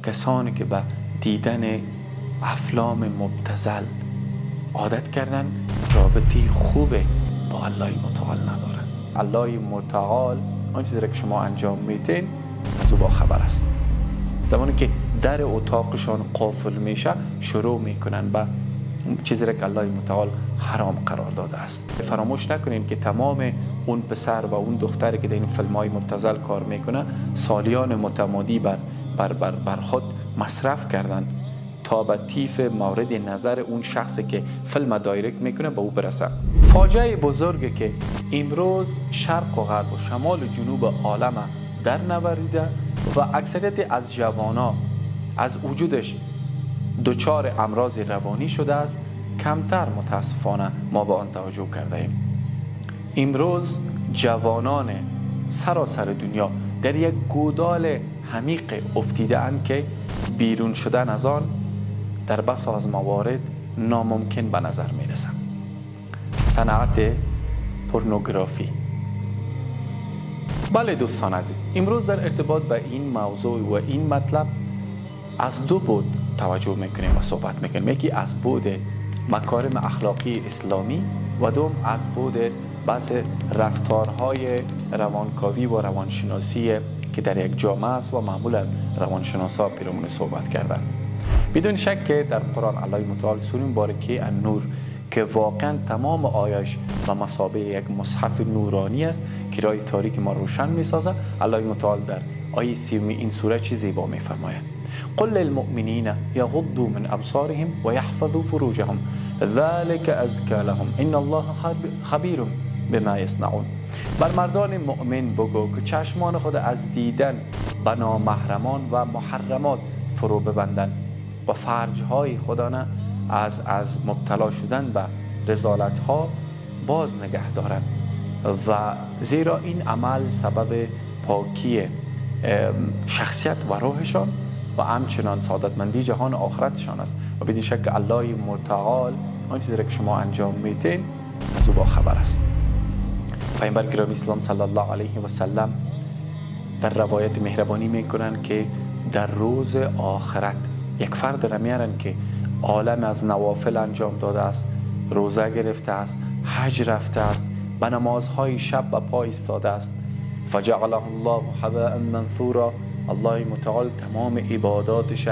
کسانی که به دیدن افلام مبتذل عادت کردن رابطه خوب با الله متعال ندارن. الله متعال آن چیزی را که شما انجام میتین از او با خبر است. زمانی که در اتاقشان قافل میشه شروع میکنن به چیزی را که الله متعال حرام قرار داده است. فراموش نکنین که تمام اون پسر و اون دختری که در این فیلم های مبتذل کار میکنن سالیان متمادی بر بر بر, بر خود مصرف کردن تا به تیف مورد نظر اون شخصی که فیلم direct میکنه به او برسه. فاجعه بزرگی که امروز شرق و غرب و شمال و جنوب عالم در نوردیده و اکثریت از جوانا از وجودش دچار امراض روانی شده است، کمتر متاسفانه ما به آن توجه کرده ایم. امروز جوانان سراسر دنیا در یک گودال عمیق افتیده اند که بیرون شدن از آن در بسا از موارد ناممکن به نظر می رسد. صنعت پورنوگرافی. بله دوستان عزیز، امروز در ارتباط به این موضوع و این مطلب از دو بود توجه میکنیم و صحبت میکنیم. یکی از بود مکارم اخلاقی اسلامی و دوم از بود بحث رفتارهای روانکاوی و روانشناسی که در یک جامعه است و معمولا روانشناسا پیرامون صحبت کردن. بدون شک که در قرآن الله متعال سوره مبارکه النور که واقعا تمام آیش و مثابه یک مصحف نورانی است که راه تاریک ما روشن میسازه، الله متعال در آیه 30 این سوره چیز زیبا میفرماید: قل للمؤمنین یغضوا من ابصارهم ويحفظوا فروجهم ذلك ازکى لهم ان الله خبیر بما یصنعون. بر مردان مؤمن بگو که چشمان خود از دیدن به نامحرمان و محرمات فرو ببندند و فرجهای خودانه از مبتلا شدن به رذالت ها باز نگه دارند، و زیرا این عمل سبب پاکی شخصیت و روحشان و همچنان سعادتمندی جهان آخرتشان است. و بدین شک الله متعال آن چیزی را که شما انجام میتین از او با خبر است. پیامبر گرامی اسلام صلی الله علیه و سلم در روایت مهربانی میکنن که در روز آخرت یک فرد را میارن که عالم از نوافل انجام داده است، روزه گرفته است، حج رفته است، به نمازهای شب به پای ایستاده است. فجعله الله هباء منثورا. الله متعال تمام عباداتش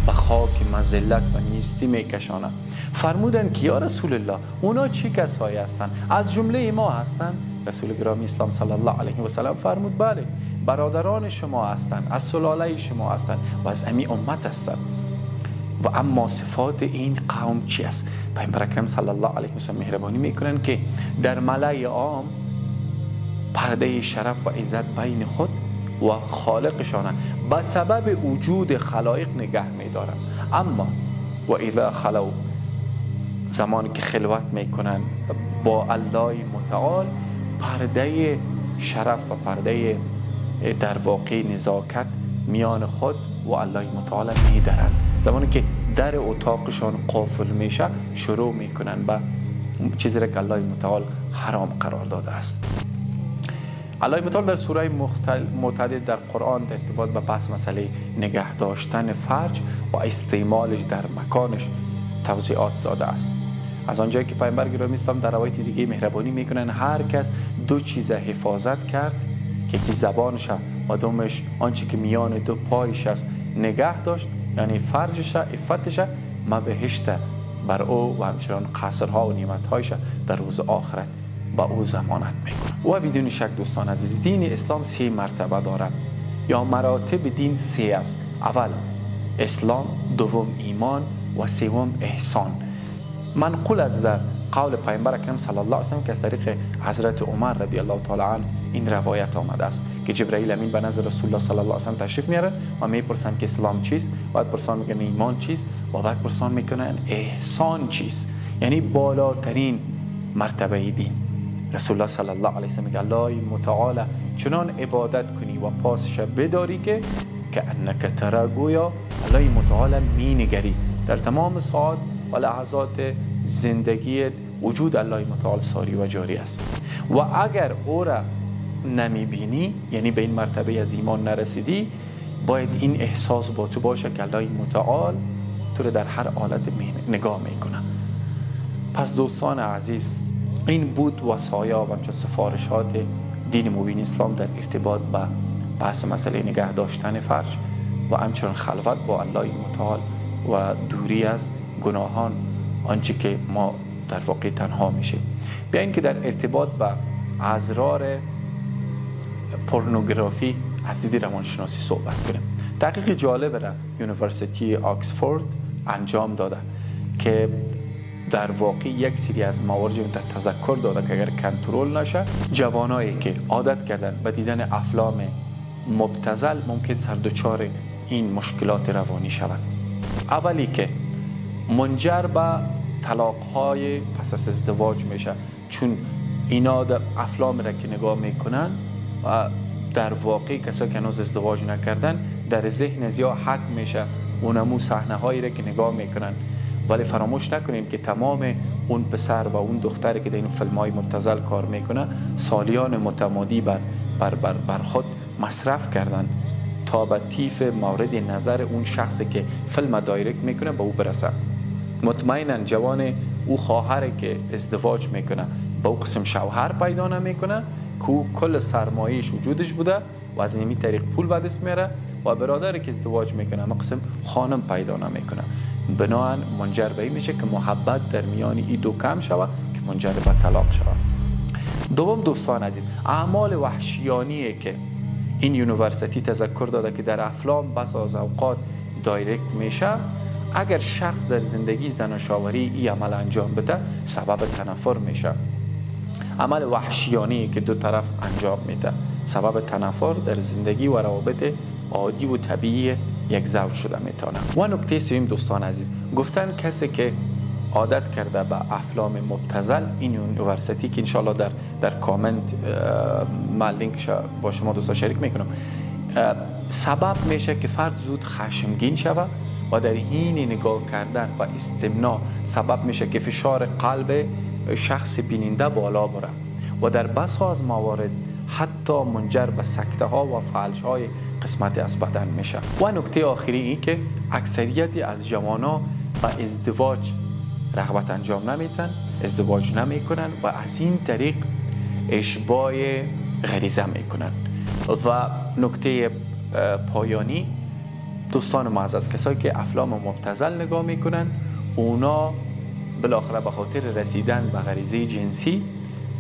به خاک مذلت و نیستی میکشاند. فرمودند که یا رسول الله اونا چه کسایی هستند؟ از جمله ما هستند؟ رسول گرامی اسلام صلی الله علیه و سلم فرمود بله، برادران شما هستند، از سلاله شما هستند و از امی امت هستند. و اما صفات این قوم چی است؟ پیامبر اکرم صلی الله علیه و سلم مهربانی میکنند که در ملأ عام پرده شرف و عزت بین خود و خالقشان به سبب وجود خلایق نگه میدارند. اما و اذا خلو، زمانی که خلوت میکنن با الله متعال، پرده شرف و پرده در واقع نزاکت میان خود و الله متعال میدرند. زمانی که در اتاقشان قافل میشه شروع میکنن به چیزی را که الله متعال حرام قرار داده است. الله متعال در سوره متعدد در قرآن در ارتباط به بحث مسئله نگه داشتن فرج و استعمالش در مکانش توضیحات داده است. از آنجایی که پیامبر گرامی اسلام در روایت دیگه مهربانی میکنن هر کس دو چیز حفاظت کرد که یکی زبانش و دومش آنچه که میان دو پایش است نگه داشت، یعنی فرجش، عفتش، ما بهشت بر او و همچنان قصرها و نعمتهایش در روز آخرت با او ضمانت میکنه. و بدون شک دوستان عزیز، دین اسلام سه مرتبه دارد یا مراتب دین سه است: اول اسلام، دوم ایمان و سوم احسان. منقول از در قول پیامبر اکرم صلی الله علیه و سلم که از طریق حضرت عمر رضی الله تعالی عنه این روایت آمده است که جبرئیل امین به نزد رسول الله صلی الله علیه و سلم تشریف میارن و میپرسن که اسلام چیست، بعد پرسان میکنن ایمان چیست و بعد پرسان میکنن احسان چیست، یعنی بالاترین مرتبه دین. رسول الله صلی الله علیه و سلم میگه الله متعال چنان عبادت کنی و پاسش بداری که انک ترا، گویا الله متعال مینگری در تمام ساعات و لحظات زندگیت وجود الله متعال ساری و جاری است. و اگر او را نمیبینی، یعنی به این مرتبه از ایمان نرسیدی، باید این احساس با تو باشه که الله متعال تو رو در هر حالت نگاه میکنه. پس دوستان عزیز، این بود وصایا و همچون سفارشات دین مبین اسلام در ارتباط با بحث مسئله نگه داشتن فرج و همچنین خلوت با الله متعال و دوری از گناهان، آنچه که ما در واقع تنها میشیم. بیاین که در ارتباط با اضرار پورنوگرافی از دید روانشناسی صحبت کنیم. تحقیق جالب را University آکسفورد انجام داده که در واقع یک سری از موارد در تذکر داده که اگر کنترل نشه، جوانایی که عادت کردن به دیدن افلام مبتذل ممکن سردچار این مشکلات روانی شوند. اولی که منجر به طلاق‌های پس از ازدواج میشه، چون اینا در افلام را که نگاه میکنن و در واقع کسایی که هنوز ازدواج نکردن در ذهن از یا حک میشه اونمو صحنه هایی را که نگاه میکنن. ولی فراموش نکنیم که تمام اون پسر و اون دختری که در این فیلم های مبتذل کار میکنه سالیان متمادی بر, بر, بر, بر خود مصرف کردن تا به تیف مورد نظر اون شخصی که فیلم direct میکنه به او برسه. مطمئنا جوان او خواهر که ازدواج میکنه به او قسم شوهر پیدا نمیکنه که او کل سرمایه‌اش وجودش بوده و از این طریق پول به دست میاره، و برادری که ازدواج میکنه اما قسم خانم پیدا نمیکنه. بناهن منجر به این میشه که محبت در میان این دو کم شود که منجر به طلاق شود. دوم دوستان عزیز، اعمال وحشیانیه که این university تذکر داده که در افلام بس از اوقات direct میشه، اگر شخص در زندگی زن و شوهری این عمل انجام بده سبب تنفر میشه. عمل وحشیانی که دو طرف انجام میده سبب تنفر در زندگی و روابط عادی و طبیعی یک زوج شده میتونه. و نکته سوم دوستان عزیز، گفتن کسی که عادت کرده به افلام مبتذل، این university که انشالله در کامنت من لینکش با شما دوستان شریک میکنم، سبب میشه که فرد زود خشمگین شود و در حین نگاه کردن و استمناع سبب میشه که فشار قلب شخص بیننده بالا بره و در بسیاری از موارد حتی منجر به سکته ها و فلج های قسمت از بدن میشه. و نکته آخری این که اکثریت از جوانان به ازدواج رغبت انجام نمیتن، ازدواج نمیکنن و از این طریق اشباع غریزه میکنن. و نکته پایانی دوستان معزز، کسایی که افلام مبتذل نگاه میکنن اونا بالاخره به خاطر رسیدن به غریزه جنسی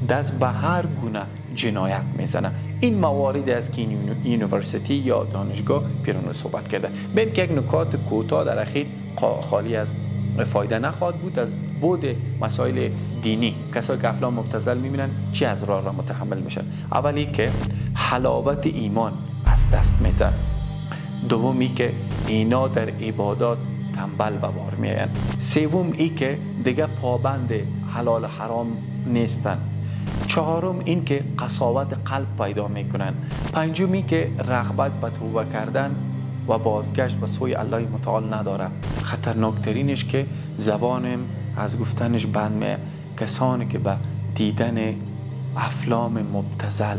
دست به هر گونه جنایت میزنه. این مواردی است که university یا دانشگاه پیرامون صحبت کرده. ببین که یک نکات کوتاه در اخیر خالی از فایده نخواهد بود از بود مسائل دینی. کسایی که افلام مبتذل میبینن چی اضرار را متحمل میشن؟ اولی که حلاوت ایمان از دست میده. دومی که اینا در عبادات تنبل به بار میاین. سوم ای که دیگه پابند حلال و حرام نیستن. چهارم این که قساوت قلب پیدا میکنن. پنجم این که رغبت به توبه کردن و بازگشت به سوی الله متعال نداره. خطرناکترینش که زبانم از گفتنش بند میه، کسانی که به دیدن افلام مبتذل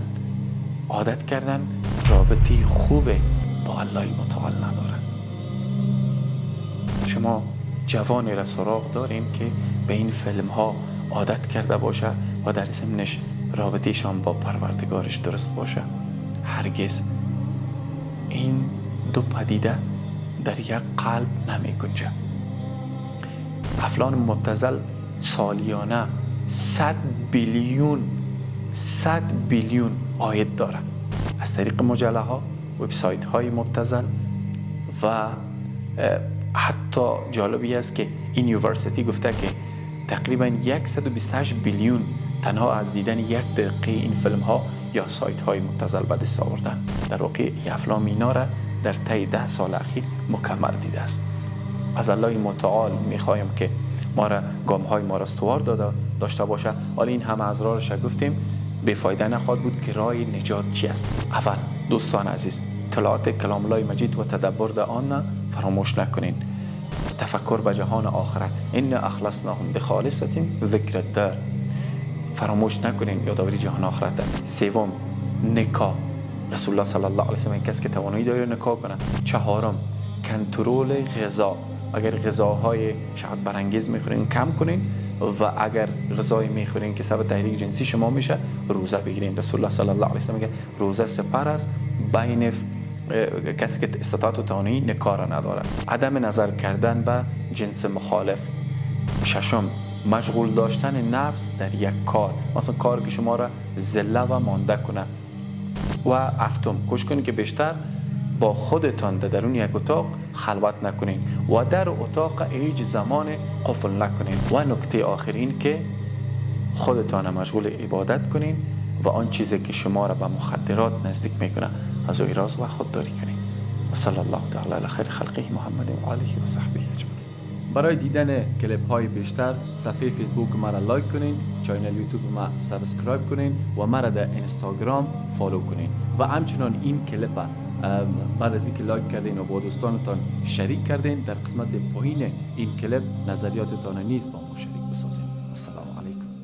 عادت کردن رابطه خوب با الله متعال ندارن. شما جوانی را سراغ داریم که به این فیلم ها عادت کرده باشه و در ضمنش رابطهشان با پروردگارش درست باشه؟ هرگز این دو پدیده در یک قلب نمی گنجه. افلام مبتذل سالیانه 100 بیلیون عاید داره از طریق مجله ها، وبسایت های مبتذل و حتی جالبی است که این university گفته که تقریبا 128 بیلیون تنها از دیدن یک دقیقه این فیلم ها یا سایت های مبتذل به دست آوردن. در واقع افلام اینا را در طی 10 سال اخیر مکمل دیده است. از الله متعال میخوایم که ما را گام های ما را استوار داده داشته باشه. حالا این همه اضرارش گفتیم، بی فایده نخواهد بود که راه نجات چی است. اول دوستان عزیز، تلاوت کلام الله مجید و تدبر در آن فراموش نکنین. تفکر به جهان آخرت، ان اخلصناهم بخالصة ذکر الدار، فراموش نکنین یادآوری جهان آخرت. سوم، نکاح. رسول الله صلی الله علیه و سلم کسی که توانایی داره نکاح کنه. چهارم، کنترل غذا. اگر غذاهای شهوت برانگیز میخورین کم کنین و اگر غذایی میخورین که سبب تحریک جنسی شما میشه روزه بگیرین. رسول الله صلی الله علیه و سلم میگه روزه سپر است بین کسی که استطاعت و توانایی نکاح نداره. عدم نظر کردن به جنس مخالف. ششم، مشغول داشتن نفس در یک کار، مثلا کار که شما را ذله و مانده کنه. و هفتم، کوشش کنید که بیشتر با خودتان در درون یک اتاق خلوت نکنین و در اتاق هیچ زمان قفل نکنین. و نکته آخر این که خودتان مشغول عبادت کنین و آن چیزی که شما را به مخدرات نزدیک میکنه از او اعراض و خودداری کنین. و صلی الله تعالی علی خیر خلقه محمد و آله و صحبه اجمعین. برای دیدن کلیپ های بیشتر صفحه فیسبوک مرا like کنین، channel یوتیوب ما subscribe کنین و مرا در اینستاگرام follow کنین و همچنان این کلیپ بعد از اینکه like کردین و با دوستانتان شریک کردین در قسمت پایین این کلیپ نظریاتتان نیز با ما شریک بسازین. السلام علیکم.